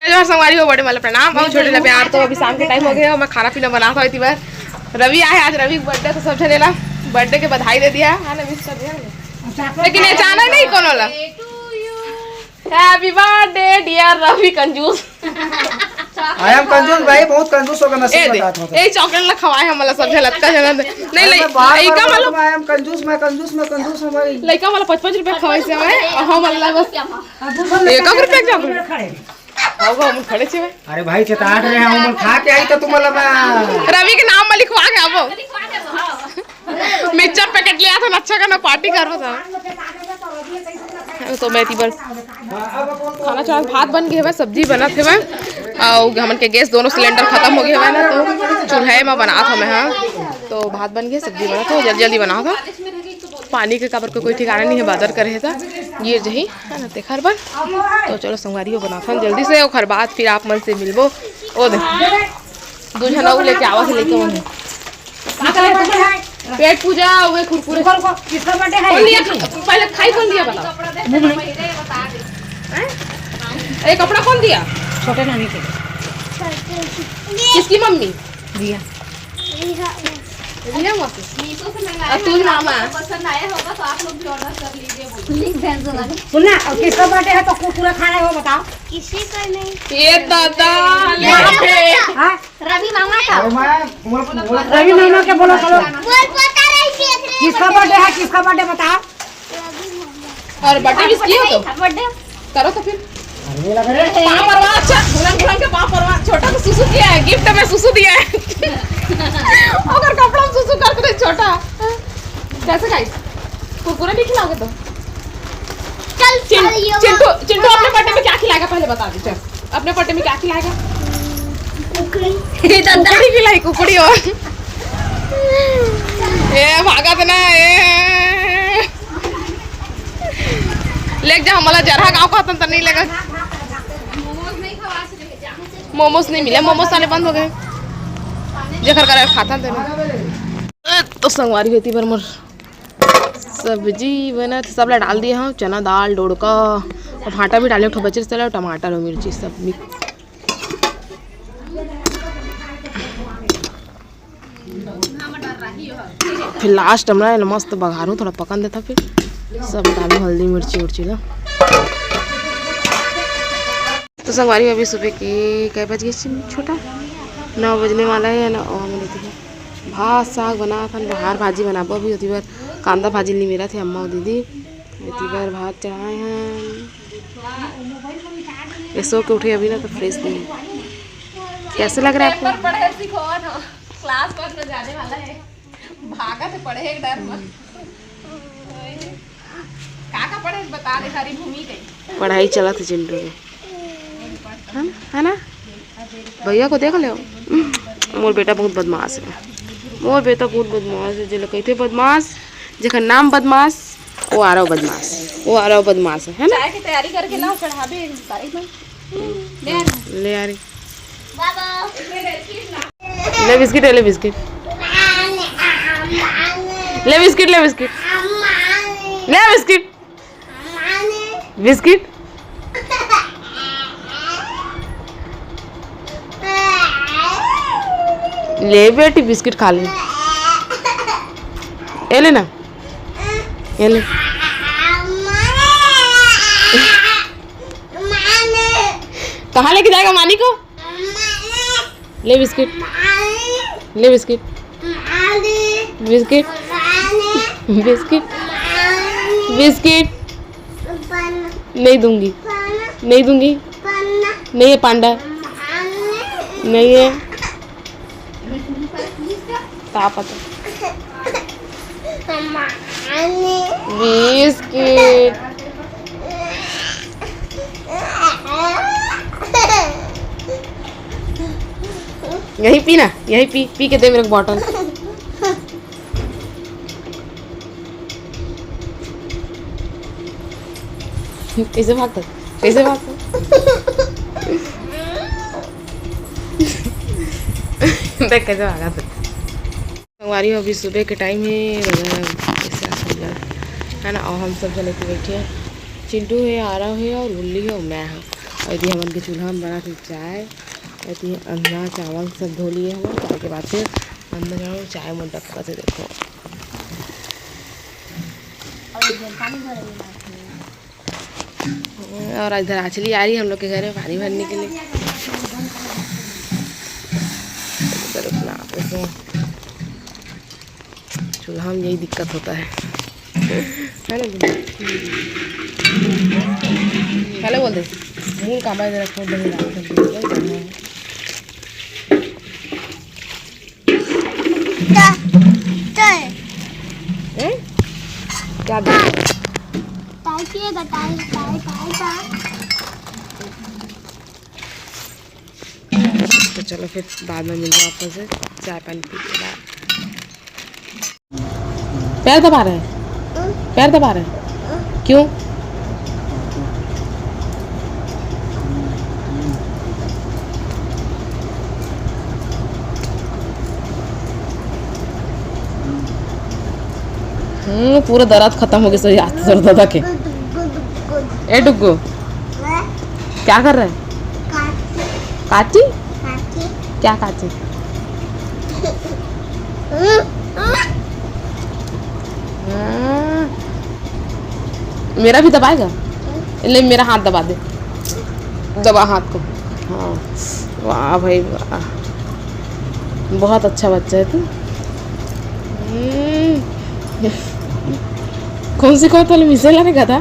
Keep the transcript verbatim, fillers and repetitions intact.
जोहार संगवारी हो, बड़े वाला प्रणाम। और छोटे ला प्यार। तो अभी शाम के टाइम हो गया, मैं खाना पीना बनात हंव। एती बर रवि आए हे, आज रवि के बर्थडे, तो सब झने ला बर्थडे के बधाई दे दिया है ना, विश कर दिया है। लेकिन ये जाना नहीं कोनो ला। Happy birthday dear रवि कंजूस। I am कंजूस भाई, बहुत कंजूस होकर मैं ए सच दे, बतात हूँ। ए चॉकलेट ला खवाए हमला सब झन, अतका झन। नहीं, अरे, नहीं, मैं बार-बार इका बोलत वाला हूँ, I am कंजूस, मैं कंजूस, मैं कंजूस हूँ भाई। लइका वाला पाँच पाँच रुपया खवाए से हमें, और हम वाला बस एक रुपया चॉकलेट। आओ, आओ, हम खड़े छे भाई। अरे भाई, चेतात रहे, हम खा के आई तो तुम वाला मैं रवि के नाम में लिखवा के आबो। मिक्सचर पैकेट ले आता ना, अच्छा करना, पार्टी करबो था। तो मैं एती बर खाना चावल भात बन गए हवय, सब्जी बनत हवय, अउ हमन के गैस दोनों सिलेंडर खत्म हो गए हवय ना, तो चूल्हे में बनात हवं मैं। हाँ, तो भात बन गए, सब्जी बनत हो, जल्दी जल्दी बनात हो। पानी के काबर के कोई ठिकाना नहीं है, बादर करे है त गिर जही, है ना, तेखर बर। तो चलो संगवारी हो, बनाथन जल्दी से, ओखर बाद फिर आप मन से मिलबो। ओ दे, दू झन अउ लेके आवत हे, लेके आवन। पेट पूजा, वे कुरकुरे। रुको, रुको, किसका बर्थडे है? कौन दिया? पहले खाई कौन दिया, बताओ। हैं? ये कपड़ा कौन दिया? छोटे नानी के। किसकी मम्मी? दिया। रिया मौसी। मीशो से मंगाया और तू है, मामा। आपको पसंद आया होगा तो आप लोग भी ऑर्डर कर लीजिए, बोलिए। सुनना, और किसका बर्थडे है तो कुरकुरे खाना है, वो बताओ। किसी का नहीं। ये दादा, ले। हाँ? रवि मामा का। अरे मैं, बोल, बोल। रवि मामा के बोलो, चलो। बोल, पता नहीं, देख रहे हैं। किसका बर्थडे है, किसका बर्थडे बताओ। और बर्थडे विश किए हो तो? बर्थडे। करो तो फिर। अरे लग रहे हैं। पाँव परवा, अच्छा, भुलन भुलन के पाँव परवा। छोटा को सुसु किया है, गिफ्ट में सुसु दिया है। अगर कपड़ा में सुसु करते रहे छोटा। कैसे गाइस? कुरकुरे नहीं खिलाओगे तो? चल, चिं-, चल, ये चिंटू, चिंटू अपने बर्थडे में क्या खिलाएगा पहले बता दे, चल। अपने बर्थडे में क्या खिलाएगा? कुकड़ी। कुकड़ी खिलाई, कुकड़ी और। ए, भागत ना, ए। लेके जा, हमला जरहा गाँव कहतन त नहीं लेगा। मोमोज नहीं मिले, मोमोज साले बंद हो गए। जेकर करे खाता त नहीं। ए, तो संगवारी होती पर मोर सब्जी बनत, सब ला डाल दिए हंव, चना दाल, डोड़का, और भांटा भी डाले, एक ठो बचे तेला, टमाटर और मिर्ची सब मिक्स। फिर लास्ट में ना एला मस्त बघारूँ, थोड़ा पकन देता, फिर सब डालूँ हल्दी मिर्ची उर्ची ला। तो संगवारी, अभी सुबह के कै बज गए छिन छोटा, नौ बजने वाला है ना। और हमन एती भात साग बनात हन, बाहर भाजी बनाबो अभी, ओती बर कांदा भाजी निमेरत हे अम्मा अउ दीदी, एती बर भात चढ़ाए हन। ये सो के उठे अभी ना, तो फ्रेश नहीं है। कैसे लग रहा है आपको? पेपर पढ़े सिखावत हो, क्लास बंद हो जाने वाला है, भागत है पढ़े के डर में। का का पढ़े बता दे, सारी भूमि गई। पढ़ाई चलत है चिंटू के, है ना, है ना? भैया को देख लो। मोर बेटा बहुत बदमाश है, मोर बेटा बहुत बदमाश है। जेला कहिथे बदमाश, जेकर नाम बदमाश, वो आरव बदमाश, वो आरव बदमाश है, है ना? चाय की तैयारी करके लाओ, चढ़ाबे तारीख में। ले आ रही। ले बिस्किट, ले बिस्किट, ले बिस्किट, ले बिस्किट, ले बिस्किट, बिस्किट। ले बेटी, बिस्किट खा ले। ए ले ना, ए ले। कहाँ लेके जाएगा मानी को? ले बिस्किट, ले बिस्किट, बिस्किट, बिस्किट, बिस्किट। नहीं दूंगी, नहीं दूंगी। नहीं है पांडा, नहीं है। का पता। बिस्किट। यही पी ना, यही पी, पी के दे मेरे को बॉटल। कैसे भागता, कैसे भागता? देख कैसे भागा तू। संगवारी हो, अभी सुबह के टाइम है, ऐसे आ समझा, है ना? और हम सब जने के बैठे हैं, चिंटू है, आरव है और गुल्ली है और मैं हूँ। एती हमन के चूल्हा में बनत हे चाय। एती अन्ना चावल सब धो लिए हवन। चाय के बाद फिर अंदर जाओ, चाय मन टपकत हे, देखो। और इधर आचली आ रही है हम लोग के घर में पानी भरने के लिए। चूल्हा में यही दिक्कत होता है, है ना दीदी? पहले बोल दे, मूल कामा इधर रखो, दही डाल कर दे। क्या? क्या है? हैं? क्या दे? टाई पिएगा, टाई, टाई, टाई, टाई। तो चलो फिर बाद में मिलबो आप से, चाय पानी पी के बाद। पैर दबा रहे हैं, पैर दबा रहे हैं, क्यों? हम्म, पूरा दर्द खत्म हो गया सही, हाथ दर्द दादा के। ए डुग्गू, क्या कर रहे हैं? काटी। काटी? क्या काटी? हम्म। मेरा भी दबाएगा? ले, मेरा हाथ दबा दे, दबा हाथ को। हाँ, वाह भाई वाह, बहुत अच्छा बच्चा है तू। हम्म। कौन सी कौतल मिसेला रे गधा?